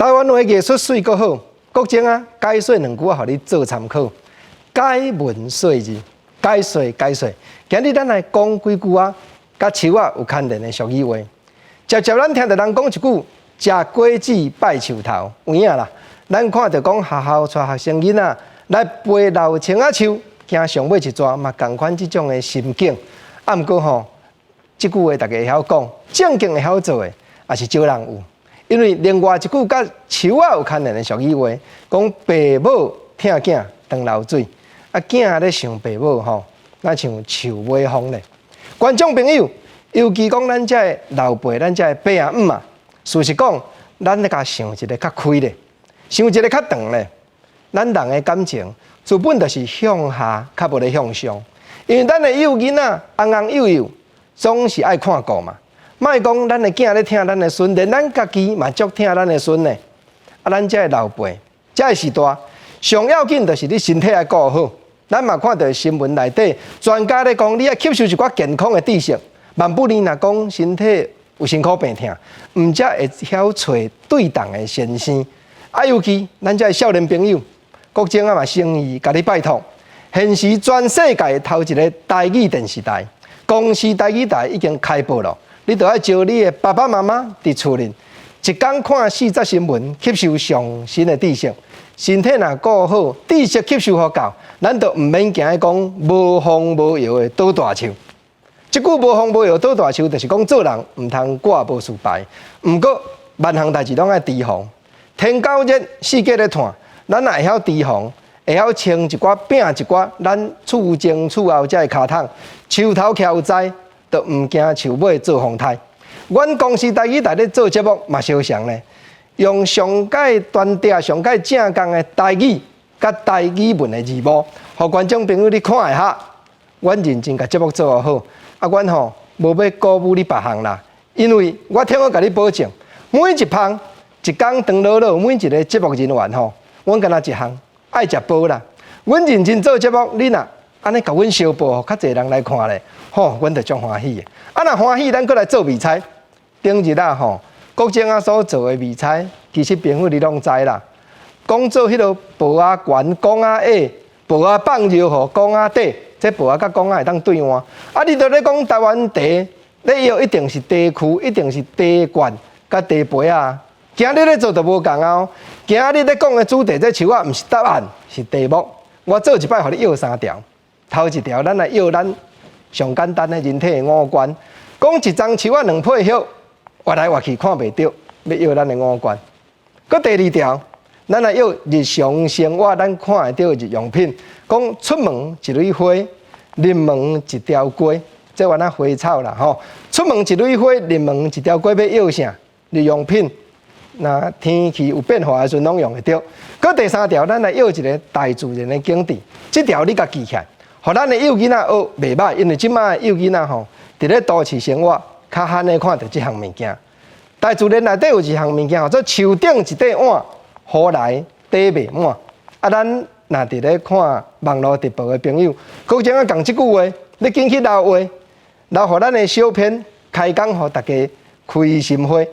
台灣話藝術媠閣好，國政啊解說兩句啊，予你做參考。解文說字，解說解說。今日咱來講幾句啊，佮樹仔有牽連的俗語話。常常咱聽著人講一句：食果子拜樹頭，有影啦。咱看著講學校帶學生囡仔來爬老樹仔樹，驚上尾一逝嘛仝款這種的心境。啊，毋過吼，這句話大家會曉講，正經會曉做的，也是少人有。因為另外一句佮樹仔有牽連的俗語話，講爸母疼囝當流水，啊囝咧想爸母吼，若像樹尾風咧。觀眾朋友，尤其講咱這个老輩，咱這个爸仔姆啊，事實講，咱咧共想一个較開咧，想一个較長咧。咱人的感情，基本就是向下，較無咧向上。因為咱的幼囡仔，尪尪幼幼，總是愛看顧嘛。莫講咱的囝咧疼咱的孫，連咱家己嘛足疼咱的孫呢。啊，咱這个老輩，這个時代，上要緊就是你身體愛顧好。咱嘛看著新聞內底，專家咧講，你愛吸收一寡健康的知識。萬不你若講身體有辛苦病痛，毋才會曉揣對當的先生。啊，尤其咱這个少年朋友，國政啊嘛誠意共你拜託。現時全世界頭一个台語電視台，公視台語台已經開播了。你著愛招你的爸爸媽媽佇厝裡，一工看四則新聞，吸收上新的知識。身體若顧好，知識吸收予夠，咱就毋免驚講無風無搖的倒大樹。這句無風無搖倒大樹，就是講做人毋通掛無事牌。毋過萬項代誌攏愛提防。天狗熱，四界咧湠，咱若會曉提防，會曉穿一寡摒一寡，咱厝前厝後這个跤桶，樹頭徛有知，就毋驚樹尾做風颱。阮公視台語台咧做節目嘛相像咧，用上蓋端正、上蓋正宗的台語佮台語文的字幕，予觀眾朋友你看一下。阮認真共節目做好，啊，阮吼無欲鼓舞你別項啦，因為我聽我共你保證，每一芳一工長落落，每一个節目人員吼，阮敢若一項愛食飽啦。阮認真做節目，你若按呢共阮相報，較濟人來看咧，吼，阮就足歡喜的。啊，若歡喜，咱閣來做未猜。頂日啊吼，國政啊所做的未猜，其實朋友你攏知啦。講做彼个菢仔懸，公仔矮，菢仔放尿予公仔短，這菢仔佮公仔會當對換。啊，你著咧講台灣茶，你藥一定是茶區，一定是茶罐佮茶杯仔。今日咧做就無仝啊！今日咧講的主題，這樹仔毋是答案，是題目。我做一擺，予你藥三條。頭一條，咱來藥咱上簡單的人體的五官。講一叢樹仔兩片葉，活來活去看袂著，欲藥咱的五官。閣第二條，咱來藥日常生活咱看會著的日用品。講出門一蕊花，入門一條街，這原來花草啦吼。出門一蕊花，入門一條街，欲藥啥？日用品。若天氣有變化的時陣，攏用會著。閣第三條，咱來藥一个大自然的景致，這條你共記起來，予咱的幼囡仔學袂䆀，因為這擺的幼囡仔吼，佇咧都市生活較罕會看著這項物件。大自然內底有一項物件，叫做樹頂一塊碗，雨來底袂滿。啊，咱若佇咧看網路直播的朋友，閣怎啊講這句話？你緊去留話，留予咱的小編開講，予大家開心花。